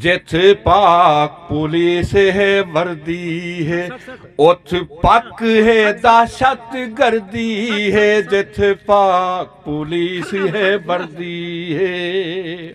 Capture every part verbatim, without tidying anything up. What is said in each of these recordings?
جتھ پاک پولیس ہے وردی ہے، اتھ پک ہے دہشت گردی ہے۔ جتھ پاک پولیس ہے وردی ہے۔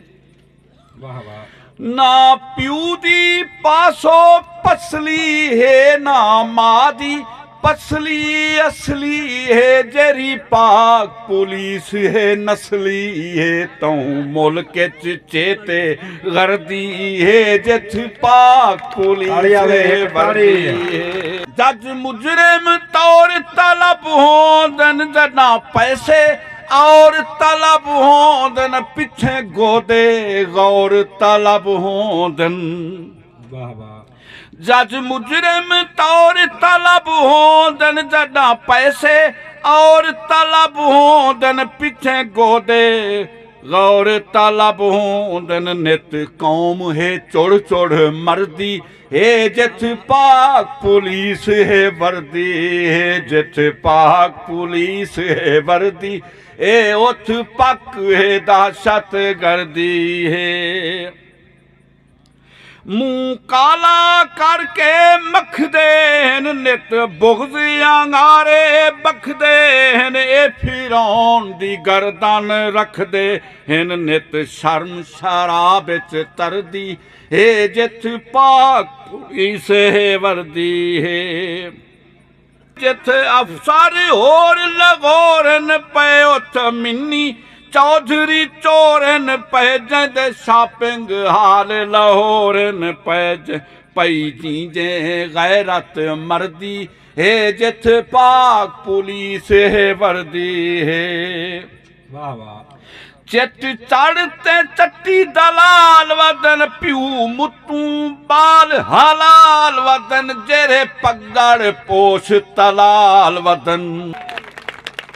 واہ واہ۔ نہ پیو دی پاسو پسلی ہے، نہ ماں دی پسلی اصلی ہے۔ جیڑھی پاک پولیس ہے نسلی ہے، توں ملک اچ چیتے غردی ہے۔ جتھ پاک پولیس تاڑی آوے، ہے ہک تاڑی۔ وردی ہے۔ جج مجرم طور طلب ہوندن، جݙاں پیسے اور طلب ہوندن، پچھیں گودے غور طلب ہوندن۔ واہ واہ۔ جج مجرم طور طلب ہوندن، جݙاں پیسے اور طلب ہوندن، پچھیں گودے غور طلب ہوندن۔ نت قوم ہے چڑ چڑ مردی ہے، جتھ پاک پولیس ہے وردی ہے۔ جتھ پاک پولیس ہے وردی، اے اتھ پک ہے دہشت گردی ہے۔ منہ کالا کر کے مکھدے ہن، نت بغض انگارے بکھدے ہن۔ اے فرعون دی گردن رکھدے ہن، نت شرم شراب اچ تردی ہے۔ جتھ پاک پولیس ہے وردی ہے۔ جتھ افسر ہور لغورن پئے، اتھ منی چوہدری چورن پئے، جیندے شاپنگ ہال لہورن پئے۔ ج-، پئی جینجے غیرت مردی ہے، جتھ پاک پولیس ہے وردی ہے۔ واہ واہ۔ چٹ چڑھ تے چٹی دلال ودن، پیو متوں ٻال حلال ودن، جیڑھے پڳڑ پوش تلال ودن۔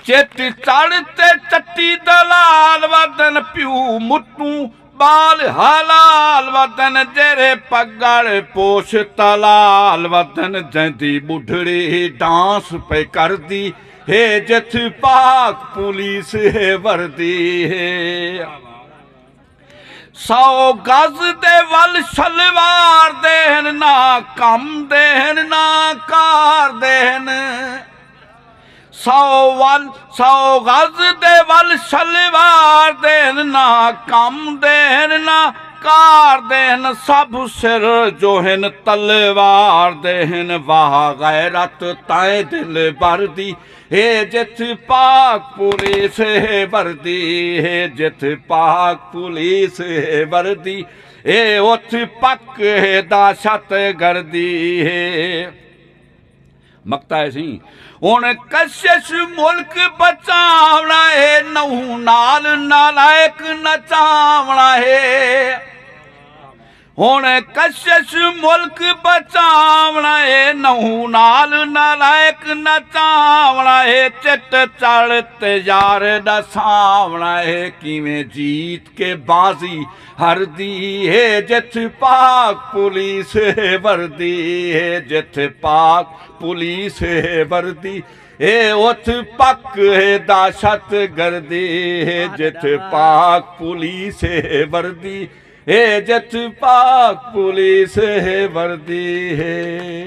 چٹ چڑھ تے چٹی دلال ودن، پیو متوں ٻال حلال ودن، جیڑھے پڳڑ پوش تلال ودن۔ جیندی ٻڈھڑی ڈانس پئے کردی ہے، جتھ پاک پولیس ہے وردی ہے۔ سو گز دے ول شلوار دے ہن، نہ کم دے ہن، نہ کار دے ہن۔ سو ول، سو گز دے ول شلوار دے ہن، نہ کم دے ہن، نہ کار دے ہن۔ سب سر جو ہن تلوار دے ہن۔ واہ غیرت تائیں دلبر دی ہے، جتھ پاک پولیس ہے وردی ہے، جتھ پاک پولیس ہے وردی، اے اتھ پک ہے دہشت گردی ہے۔ مقطع ہے سی۔ ہݨ کشش ملک بچاوݨا ہے، نہوں نال نالائق نچاوݨا ہے۔ ہݨ کشش ملک بچاوݨا ہے، نہوں نال نالائق نچاوݨا ہے۔ چٹ چڑھ تے یار ݙساوݨا ہے، کیویں جیت کے بازی ہردی ہے، جتھ پاک پولیس ہے وردی ہے، جتھ پاک پولیس ہے وردی، اے اتھ پک ہے دہشت گردی ہے، جتھ پاک پولیس ہے وردی، اے جتھ پاک پولیس ہے وردی ہے۔